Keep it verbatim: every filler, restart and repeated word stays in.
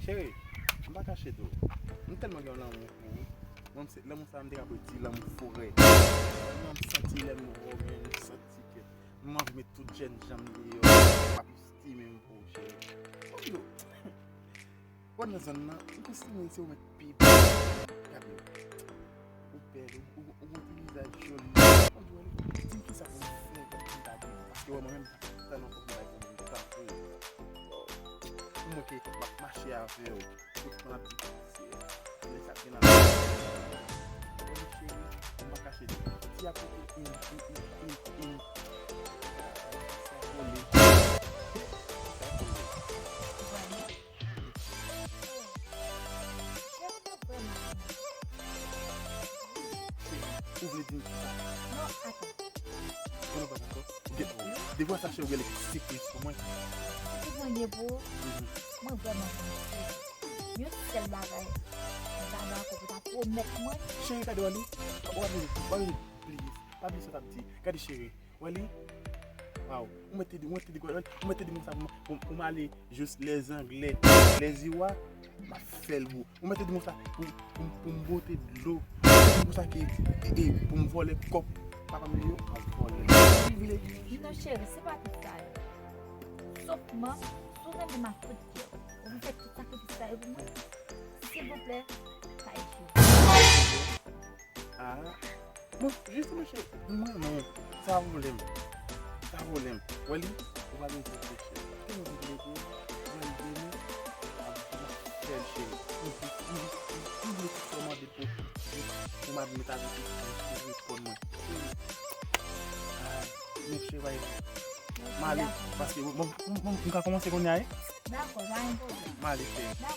Cheri, m pa kache di w. M tèlman gen yon lanmou pou ou. Mwen, se lanmou sa a, m te ka di lanmou forè. Tèlman m santi lè m wè w, men m santi ke m anvi met tout jènjan m deyò, m ap estime m pou ou, cheri. Bon, yo. Bon, nan zòn nan, m estime se ou menm pi bèl. Gade. Ou bèl, ou, ou, ou gon ti vizaj joli. Bon, yo, di m kisa pou m fè pou m ta di w. Paske wè mwen menm, sa nan fòk m ta di w, m ta fè. Pou mwen ke m ap mache avè w. Tout moun ap di, se, lè sa gen nan. Bon, cheri, m pa kache di. Ti a kote in, in, in, in, in. Sa kole. Sa kole. Ou vle di m kisa? Non, atann. Ou nan pa dakò? Ou gen, depi w sa cheri, ou gen lèk sipriz pou mwen. Sipriz mwen gen pou ou? Mhm. Mwen vrèman gen sipriz. Yon sèl bagay, m ta dakò pou ta pwomèt mwen. Cheri, gade w li. W ap vin, w ap vin bliye. Pa bliye sa w t ap di. Gade cheri. Wè li? Waw. Ou mèt te di, ou mèt te di, ou mèt te di mwen sa pou, pou, pou m ale jis lèzanglè, lèziwa, m ap fè l pou ou. Ou mèt te di mwen sa pou, pou, pou m bwote dlo. Ou mèt te di mwen sa ke, e, e, pou m vòlè kòb papa m yo, m ap vòlè l. Si w vle. Non, cheri, se pa tout sa yo. Sòf mwen, si w renmen m ak tout kè w, ou vin fè tout sakrifis sa yo pou mwen, silvouplè, pa echiwe. Ah. Bon, jis mwen cheri, mwen non. Sa pwoblèm. Sa pwoblèm. Wè li, ou pa gen pou fè cheri. Ou gen pou fè cheri. Ou pa gen pou fè cheri. Ou vle tout sa mande pou, pou, pou madanm avèk ou, pou reponn mwen. Ah, men cheri, pa gen. M ale, paske mwen, mwen, mwen, mwen ka kòmanse kounye a, wi. Dakò, pa gen pwoblèm. M ale, cheri.